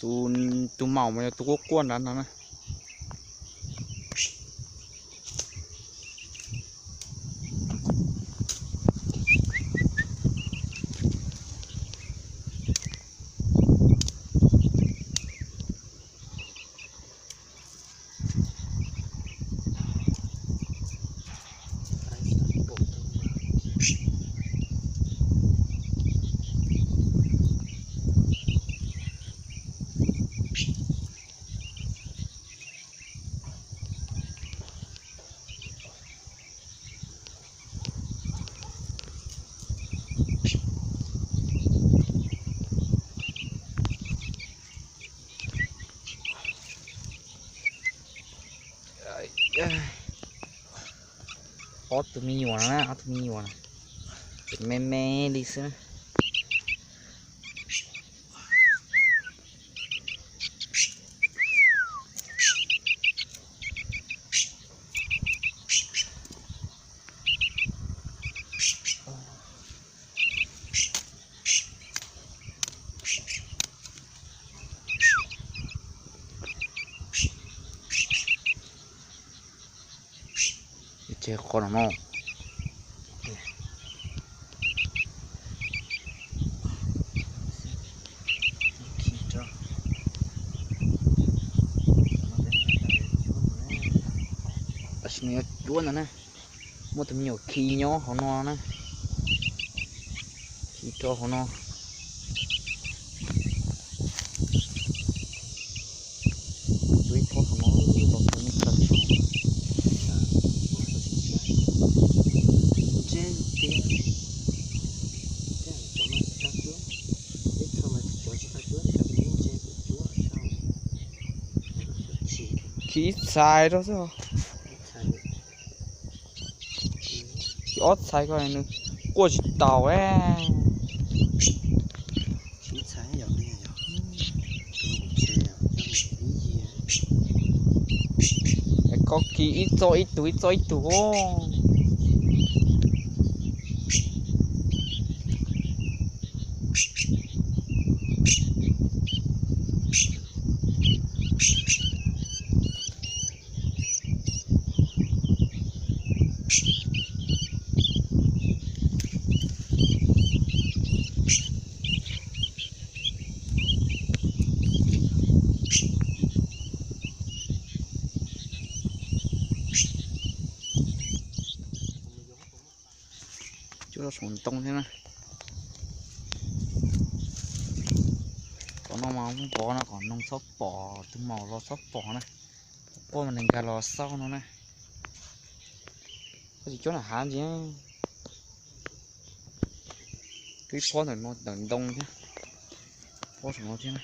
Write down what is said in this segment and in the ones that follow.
Tus, tus maum mas yog tus quaj quaj nrad no na. Ob tug me nyuam no na, ob tug me nyuam na, me me li xwb na. Ces qhov no no. Tam sim no yuav cuab ntawd na. Muaj tus me nyuam khi nyob hauv no na. Khi rau hauv no. Tus ib pob hauv no los tus me tag tso. Ntse tiag. Tej cov no tsis tau cuab, ib txhia mas cov tsis tau cuab, cov ib ntse kuj cuab sau. Khi ib txhais rau xwb. Khi ob txhais ko nws quaj tsis taus. Ko khi ib txoj ib tug ib txoj ib tug. Cuab rau saum ntoo thiab na. Tom no mas pov no kom noog txhob pom, tus maum los txhob pom na. Quaj mas neeg nkag los xauj no na. Koj tsis cuab nram hav ntsis. Twb pob ntawm no ntawm ntoo thiab. Pob saum no thiab na.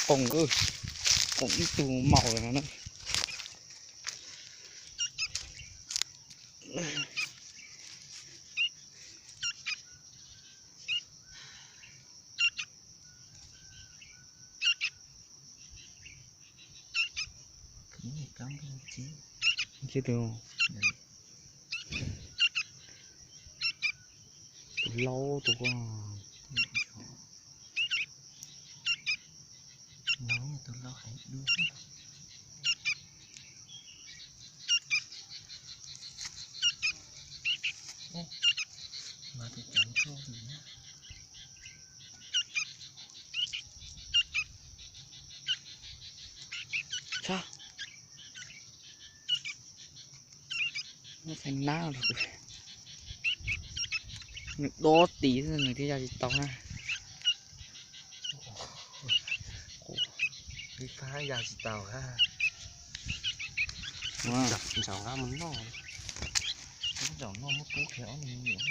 Qoom, qoom ib tug maum lawm no na. Tus, tus laub tus. Nws dob tis xwb nws thiaj ya tsis tau na. Ib phab ya tsis tau. Ntsaum nqa mus noj, ntsaum noj muab pub qhia ob niag me nyuam.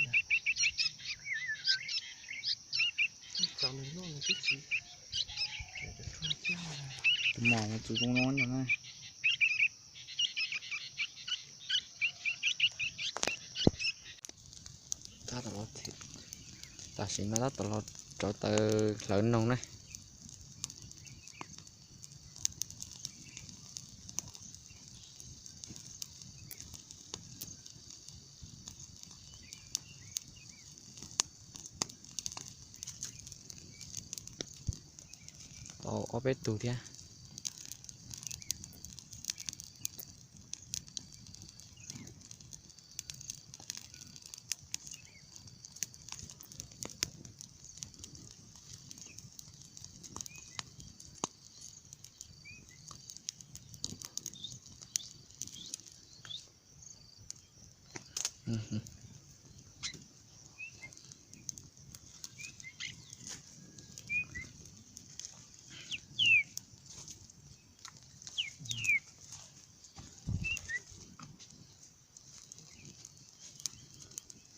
Tus mom mus txug zoo no na. Tam sim no tab tom los rauv taws hlawv noog na. Tau ob peb tug thiab.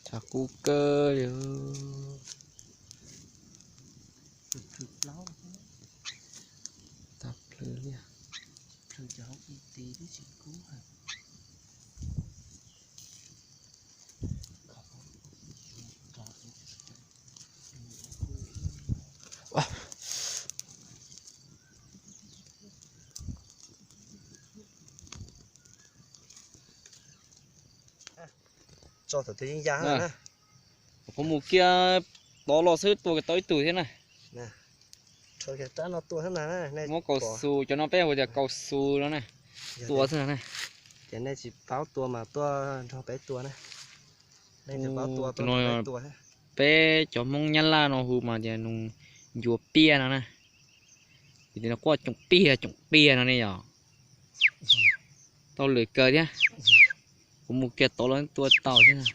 Tshav kub kawg li. Tag plhws li. Tso thaum twg yeej ya na. Kuv mus kiag tod los xwb tua kiag tau ib tug thiab na. Muab kaus xus, cov no peb hu tias kaus xus no na. Tua xwb na. Ces nej tsis paub tua mas tuaj nrog peb tua na. Nej tsis paub tua, tus no peb cov Hmoob Nyab Laj no hu mas tias nus ncuav piaj no na. Ces tus no quaj coom piaj coom piaj no ne yom. Tau lwm kawg thiab. Kuv mus kiag tod los tua tau thiab na.